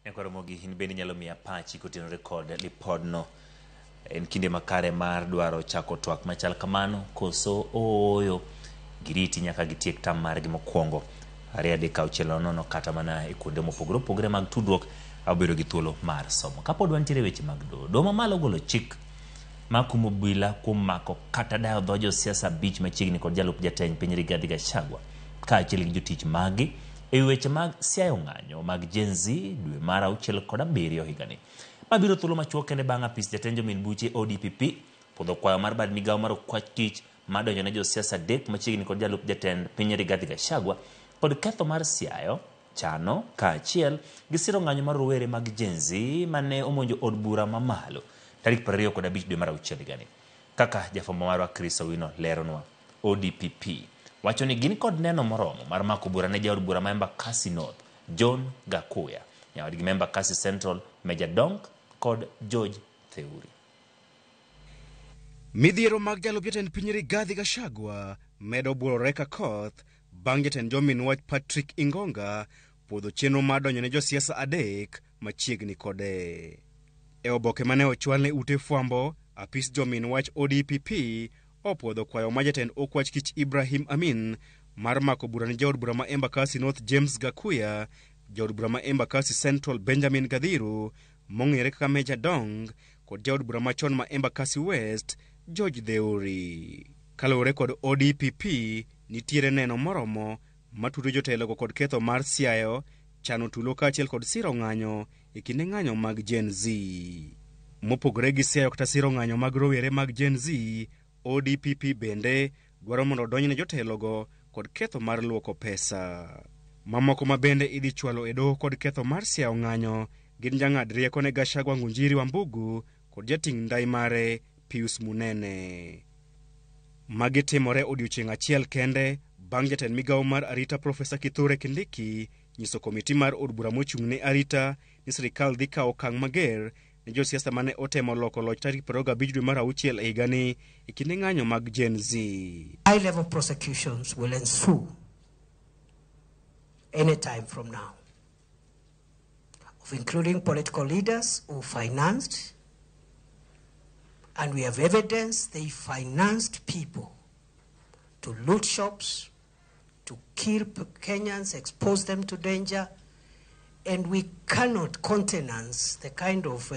Nyakwar Ramogi, in bende inyalo miya pachi kotenore kod lipodno. En kinde makare mar dwaro chako twak machal kamano koso ooyo giriti nyaka gitiek tam margi mokwongo 2 3 6 0 kata mana e kuonde mopogore opogore mag tudruok abedo gi thuolo mar somo. Kapod wantiere weche mag doho, doho mamalo ogolo chik mar kumo obila kuom mako kata dayo dho josiasa 5 machiegni kod jalup jatend piny Rigathi Gachagua kaachiel gi jotich maggi e wi weche mag siayo ng'anyo mag Gen Z dwe mar 6 kod 7 higani. Mabiro thuolo machuok kende bang' apis jatend jomin buche ODPP puodho kwayo mar bad migawo mar okwach kich mar donjo ne josiasa 3 machiegni kod jalup jatend piny Rigathi Gachagua kod ketho mar siayo, chano kaachiel gi siro ng'anyo mar rowere mag Gen Z mane omonjo od bura mamalo tarik 25 dwe mar 6 higani. Kaka jafwambo marwa Chris Owino leronwa, ODPP wacho ni gin kod neno moromo mar mako bura ne jaod bura ma Embakasi North John Gakuya, nyawadgi ma Embakasi Central Meja Donk kod George Theuri. Midhiero mag jalup jatend piny Rigathi Gachagua medo buorore ka koth bang' jatend jomin wach Patrick Ingonga puodho chenro mar donjo ne josiasa 3 machiegni kode. E oboke mane ochwal ne ute fwambo, apis jomin wach ODPP opuodho kwayo ma jatend okwach kich Ibrahim Amin mar mako bura ne jaod bura ma Embakasi North James Gakuya, jaod bura ma Embakasi Central Benjamin Gadhiru mong'ere kaka Meja Dong kod jaod bura machon ma Embakasi West George Theuri. Kaluwore kod ODPP, nitiere neno moromo matudo jotelogo kod ketho mar siayo, chano tulo kaachiel kod siro ng'anyo e kinde ng'anyo mag Gen Z. Mopogore gi siayo kata siro ng'anyo mag rowere mag Gen Z, ODPP bende dwaro mondo odonjne jotelogo kod ketho mar luoko pesa. Mamoko ma bende idhi chwalo e doho kod ketho mar siayo ng'anyo gin jang'ad rieko ne Gachagua Ngunjiri Wambugu kod jating' ndai mare Pius Munene. Magi timore odiochieng' achiel kende bang' jatend migawo mar arita Profesa Kithure Kindiki nyiso komiti mar od bura mochung' ne arita ni sirikal dhi kawo okang' mager ne josiasa mane otemo loko loch tarik 25 dwe mar 6 e higani e kinde ng'anyo mag Gen Z. High level prosecutions will ensue any time from now, of including political leaders who financed, and we have evidence they financed people to loot shops, to kill Kenyans, expose them to danger, and we cannot countenance the kind of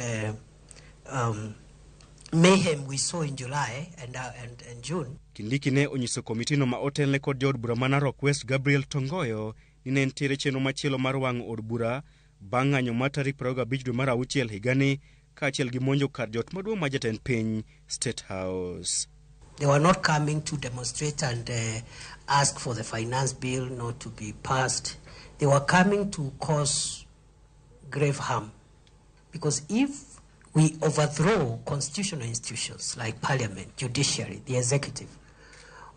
mayhem we saw in July and June. Kindiki ne onyiso komitino ma otelne kod jaod bura ma Narok West Gabriel Tongoyo ni ne nitiere chenro machielo mar wang'o od bura bang' ng'anyo mar tarik 25 dwe mar 6 higani kaachiel gi monjo kar jot maduong' mar jatend piny State House. They were not coming to demonstrate and ask for the finance bill not to be passed. They were coming to cause grave harm. Because if we overthrow constitutional institutions like parliament, judiciary, the executive,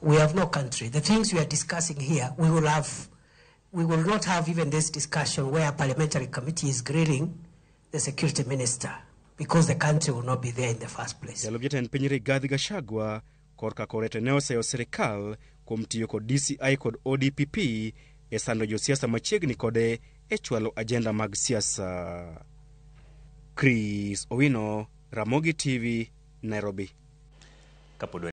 we have no country. The things we are discussing here, we will not have even this discussion where a parliamentary committee is grilling the security minister, because the country will not be there in the first place. Jalup jatend piny Rigathi Gachagua korka kore to ne oseyo sirikal kuom tiyo kod DCI kod ODPP e sando josiasa machiegni kode e chwalo ajenda mag siasa. Chris Owino, Ramogi TV, Nairobi. Kapod